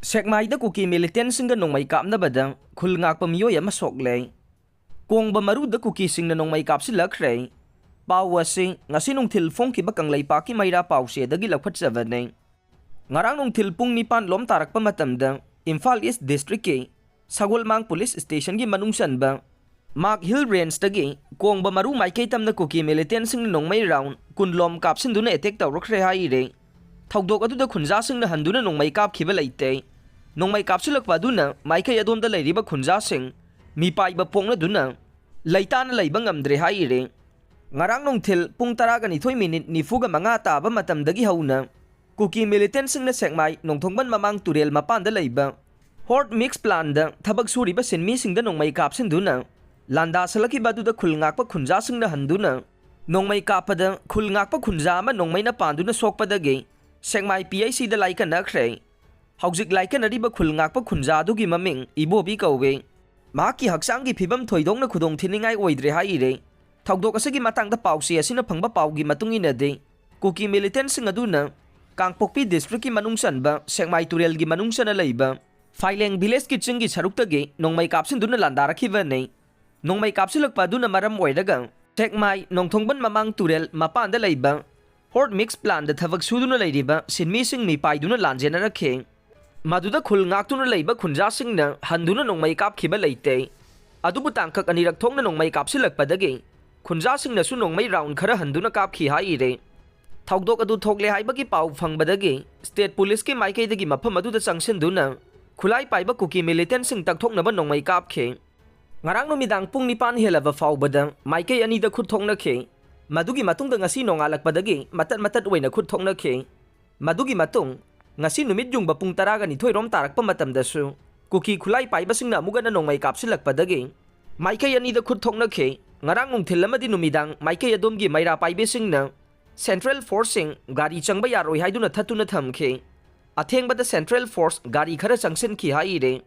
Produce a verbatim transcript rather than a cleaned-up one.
ꯁꯦꯛꯃꯥꯏꯗ ꯀꯨꯀꯤ ꯃꯤꯂꯤꯇꯦꯟꯁꯤꯡꯒ ꯅꯣꯡꯃꯩ ꯀꯥꯞꯅꯕꯗ ꯈꯨꯜ ꯉꯥꯛꯄ ꯃꯤꯑꯣꯏ ꯑꯃ ꯁꯣꯛꯂꯦ꯫ ꯀꯣꯡꯕ ꯃꯔꯨꯗ ꯀꯨꯀꯤꯁꯤꯡꯅ ꯅꯣꯡꯃꯩ ꯀꯥꯞꯁꯤꯜꯂꯛꯈ꯭ꯔꯦ꯫ ꯄꯥꯎ ꯑꯁꯤ ꯉꯁꯤ ꯅꯨꯡꯊꯤꯜ ꯐꯣꯡꯈꯤꯕ ꯀꯪꯂꯩꯄꯥꯛꯀꯤ ꯃꯩꯔꯥ ꯄꯥꯎꯆꯦꯗꯒꯤ ꯂꯧꯈꯠꯆꯕꯅꯤ꯫ ꯉꯔꯥꯡ ꯅꯨꯡꯊꯤꯜ ꯄꯨꯡ ꯅꯤꯄꯥꯟ ꯂꯣꯝ ꯇꯥꯔꯛꯄ ꯃꯇꯝꯗ ꯏꯝꯐꯥꯜ ꯏꯁ ꯗꯤꯁꯇ꯭ꯔꯤꯛꯀꯤ ꯁꯒꯣꯜꯃꯥꯡ ꯄꯨꯂꯤꯁ ꯁ꯭ꯇꯦꯁꯟꯒꯤ ꯃꯅꯨꯡ ꯆꯟꯕ ꯃꯥꯛ ꯍꯤꯜ ꯔꯦꯟꯖꯇꯒꯤ ꯀꯣꯡꯕ ꯃꯔꯨ ꯃꯥꯏꯀꯩ ꯇꯝꯅ ꯀꯨꯀꯤ ꯃꯤꯂꯤꯇꯦꯟꯁꯤꯡꯅ ꯅꯣꯡꯃꯩ ꯔꯥꯎꯟ ꯀꯨꯟꯂꯣꯝ ꯀꯥꯞꯁꯤꯟꯗꯨꯅ ꯑꯦꯇꯦꯛ ꯇꯧꯔꯛꯈ꯭ꯔꯦ ꯍꯥꯏꯔꯦ꯫ ꯊꯧꯗꯣꯛ ꯑꯗꯨꯗ ꯈꯨꯟꯖꯥꯁꯤꯡꯅ ꯍꯟꯗꯨꯅ ꯅꯣꯡꯃꯩ ꯀꯥꯞꯈꯤꯕ ꯂꯩꯇꯦ꯫ ꯅꯣꯡꯃꯩ ꯀꯥꯞꯁꯤꯜꯂꯛꯄ ꯑꯗꯨꯅ ꯃꯥꯏꯀꯩ ꯑꯗꯣꯝꯗ ꯂꯩꯔꯤꯕ ꯈꯨꯟꯖꯥꯁꯤꯡ ꯃꯤꯄꯥꯏꯕ ꯄꯣꯛꯅꯗꯨꯅ ꯂꯩꯇꯥꯅ ꯂꯩꯕ ꯉꯝꯗ꯭ꯔꯦ ꯍꯥꯏꯔꯦ꯫ ꯉꯔꯥꯡ ꯅꯨꯡꯊꯤꯜ ꯄꯨꯡ ꯇꯔꯥꯒ ꯅꯤꯊꯣꯏ ꯃꯤꯅꯤꯠ ꯅꯤꯐꯨꯒ ꯃꯉꯥ ꯇꯥꯕ ꯃꯇꯝꯗꯒꯤ ꯍꯧꯅ ꯀꯨꯀꯤ ꯃꯤꯂꯤꯇꯦꯟꯁꯤꯡꯅ ꯁꯦꯛꯃꯥꯏ ꯅꯣꯡꯊꯣꯡꯕꯟ ꯃꯃꯥꯡ ꯇꯨꯔꯦꯜ ꯃꯄꯥꯟꯗ ꯂꯩꯕ ꯍꯣꯔꯠ ꯃꯤꯛꯁ ꯄ꯭ꯂꯥꯟꯗ ꯊꯕꯛ ꯁꯨꯔꯤꯕ ꯁꯤꯟꯃꯤꯁꯤꯡꯗ ꯅꯣꯡꯃꯩ ꯀꯥꯞꯁꯤꯟꯗꯨꯅ ꯂꯥꯟꯗꯥꯁꯤꯜꯂꯛꯈꯤꯕ ꯑꯗꯨꯗ ꯈꯨꯜ ꯉꯥꯛꯄ ꯈꯨꯟꯖꯥꯁꯤꯡꯅ ꯍꯟꯗꯨꯅ ꯅꯣꯡꯃꯩ ꯀꯥꯞꯄꯗ ꯈꯨꯜ ꯉꯥꯛꯄ ꯈꯨꯟꯖꯥ ꯑꯃ ꯅꯣꯡꯃꯩꯅ ꯄꯥꯟꯗꯨꯅ ꯁꯣꯛꯄꯗꯒꯤ ꯁꯦꯛꯃꯥꯏ ꯄꯤ ꯑꯩꯆ ꯁꯤꯗ ꯂꯥꯏꯀꯠꯅꯈ꯭ꯔꯦ꯫ ꯍꯧꯖꯤꯛ ꯂꯥꯏꯀꯠꯅꯔꯤꯕ ꯈꯨꯜ ꯉꯥꯛꯄ ꯈꯨꯟꯖꯥ ꯑꯗꯨꯒꯤ ꯃꯃꯤꯡ ꯏꯕꯣꯕꯤ ꯀꯧꯏ꯫ ꯃꯍꯥꯛꯀꯤ ꯍꯛꯆꯥꯡꯒꯤ ꯐꯤꯕꯝ ꯊꯣꯏꯗꯣꯛꯅ ꯈꯨꯗꯣꯡ ꯊꯤꯅꯤꯡꯉꯥꯏ ꯑꯣꯏꯗ꯭ꯔꯦ ꯍꯥꯏꯔꯦ꯫ ꯊꯧꯗꯣꯛ ꯑꯁꯤꯒꯤ ꯃꯇꯥꯡꯗ ꯄꯥꯎꯆꯦ ꯑꯁꯤꯅ ꯐꯪꯕ ꯄꯥꯎꯒꯤ ꯃꯇꯨꯡ ꯏꯟꯅꯗꯤ, ꯀꯨꯀꯤ ꯃꯤꯂꯤꯇꯦꯟꯁꯤꯡ ꯑꯗꯨꯅ ꯀꯥꯡꯄꯣꯛꯄꯤ ꯗꯤꯁꯇ꯭ꯔꯤꯛꯀꯤ ꯃꯅꯨꯡ ꯆꯟꯕ ꯁꯦꯛꯃꯥꯏ ꯇꯨꯔꯦꯜꯒꯤ ꯃꯅꯨꯡ ꯆꯟꯅ ꯂꯩꯕ ꯐꯥꯏꯂꯦꯡ ꯚꯤꯂꯦꯖꯀꯤ ꯆꯤꯡꯒꯤ ꯁꯔꯨꯛꯇꯒꯤ ꯅꯣꯡꯃꯩ ꯀꯥꯞꯁꯤꯟꯗꯨꯅ ꯂꯥꯟꯗꯥꯔꯛꯈꯤꯕꯅꯤ꯫ ꯅꯣꯡꯃꯩ ꯀꯥꯞꯁꯤꯜꯂꯛꯄ ꯑꯗꯨꯅ ꯃꯔꯝ ꯑꯣꯏꯔꯒ ꯁꯦꯛꯃꯥꯏ ꯅꯣꯡꯊꯣꯡꯕꯟ ꯃꯃꯥꯡ ꯇꯨꯔꯦꯜ ꯃꯄꯥꯟꯗ ꯂꯩꯕ ꯍꯣꯔꯠ ꯃꯤꯛꯁ ꯄ꯭ꯂꯥꯟꯗ ꯊꯕꯛ ꯁꯨꯗꯨꯅ ꯂꯩꯔꯤꯕ ꯁꯤꯟꯃꯤꯁꯤꯡ ꯃꯤꯄꯥꯏꯗꯨꯅ ꯂꯥꯟꯖꯦꯟꯅꯔꯛꯈꯤ꯫ ꯃꯗꯨꯗ ꯈꯨꯜ ꯉꯥꯛꯇꯨꯅ ꯂꯩꯕ ꯈꯨꯟꯖꯥꯁꯤꯡꯅ ꯍꯟꯗꯨꯅ ꯅꯣꯡꯃꯩ ꯀꯥꯞꯈꯤꯕ ꯂꯩꯇꯦ꯫ ꯑꯗꯨꯕꯨ ꯇꯥꯡꯀꯛ ꯑꯅꯤꯔꯛ ꯊꯣꯛꯅ ꯅꯣꯡꯃꯩ ꯀꯥꯞꯁꯤꯜꯂꯛꯄꯗꯒꯤ ꯈꯨꯟꯖꯥꯁꯤꯡꯅꯁꯨ ꯅꯣꯡꯃꯩ ꯔꯥꯎꯟ ꯈꯔ ꯍꯟꯗꯨꯅ ꯀꯥꯞꯈꯤ ꯍꯥꯏꯔꯦ꯫ ꯊꯧꯗꯣꯛ ꯑꯗꯨ ꯊꯣꯛꯂꯦ ꯍꯥꯏꯕꯒꯤ ꯄꯥꯎ ꯐꯪꯕꯗꯒꯤ ꯁ꯭ꯇꯦꯠ ꯄꯨꯂꯤꯁꯀꯤ ꯃꯥꯏꯀꯩꯗꯒꯤ ꯃꯐꯝ ꯑꯗꯨꯗ ꯆꯪꯁꯤꯟꯗꯨꯅ ꯈꯨꯠꯂꯥꯏ ꯄꯥꯏꯕ ꯀꯨꯀꯤ ꯃꯤꯂꯤꯇꯦꯟꯁꯤꯡ ꯇꯛꯊꯣꯛꯅꯕ ꯅꯣꯡꯃꯩ ꯀꯥꯞꯈꯤ꯫ ꯉꯔꯥꯡ ꯅꯨꯃꯤꯗꯥꯡ ꯄꯨꯡ ꯅꯤꯄꯥꯟ ꯍꯦꯜꯂꯕ ꯐꯥꯎꯕꯗ ꯃꯥꯏꯀꯩ ꯑꯅꯤꯗ ꯈꯨꯠ ꯊꯣꯛꯅꯈꯤ꯫ ꯃꯗꯨꯒꯤ ꯃꯇꯨꯡꯗ ꯉꯁꯤ ꯅꯣꯡꯉꯥꯜꯂꯛꯄꯗꯒꯤ ꯃꯇꯠ ꯃꯇꯠ ꯑꯣꯏꯅ ꯈꯨꯠ ꯊꯣꯛꯅꯈꯤ꯫ ꯃꯗꯨꯒꯤ ꯃꯇꯨꯡ ꯉꯁꯤ ꯅꯨꯃꯤꯠ ꯌꯨꯡꯕ ꯄꯨꯡ ꯇꯔꯥꯒ ꯅꯤꯊꯣꯏ ꯔꯣꯝ ꯇꯥꯔꯛꯄ ꯃꯇꯝꯗꯁꯨ ꯀꯨꯀꯤ ꯈꯨꯠꯂꯥꯏ ꯄꯥꯏꯕꯁꯤꯡꯅ ꯑꯃꯨꯛ ꯍꯟꯅ ꯅꯣꯡꯃꯩ ꯀꯥꯞꯁꯤꯜꯂꯛꯄꯗꯒꯤ ꯃꯥꯏꯀꯩ ꯑꯅꯤꯗ ꯈꯨꯠ ꯊꯣꯛꯅꯈꯤ꯫ ꯉꯔꯥꯡ ꯅꯨꯡꯊꯤꯜ ꯑꯃꯗꯤ ꯅꯨꯃꯤꯗꯥꯡ ꯃꯥꯏꯀꯩ ꯑꯗꯣꯝꯒꯤ ꯃꯩꯔꯥ ꯄꯥꯏꯕꯤꯁꯤꯡꯅ ꯁꯦꯟꯇ꯭ꯔꯦꯜ ꯐꯣꯔꯁꯁꯤꯡ ꯒꯥꯔꯤ ꯆꯪꯕ ꯌꯥꯔꯣꯏ ꯍꯥꯏꯗꯨꯅ ꯊꯠꯇꯨꯅ ꯊꯝꯈꯤ꯫ ꯑꯊꯦꯡꯕꯗ ꯁꯦꯟꯇ꯭ꯔꯦꯜ ꯐꯣꯔꯁ ꯒꯥꯔꯤ ꯈꯔ ꯆꯪꯁꯤꯟꯈꯤ ꯍꯥꯏꯔꯦ꯫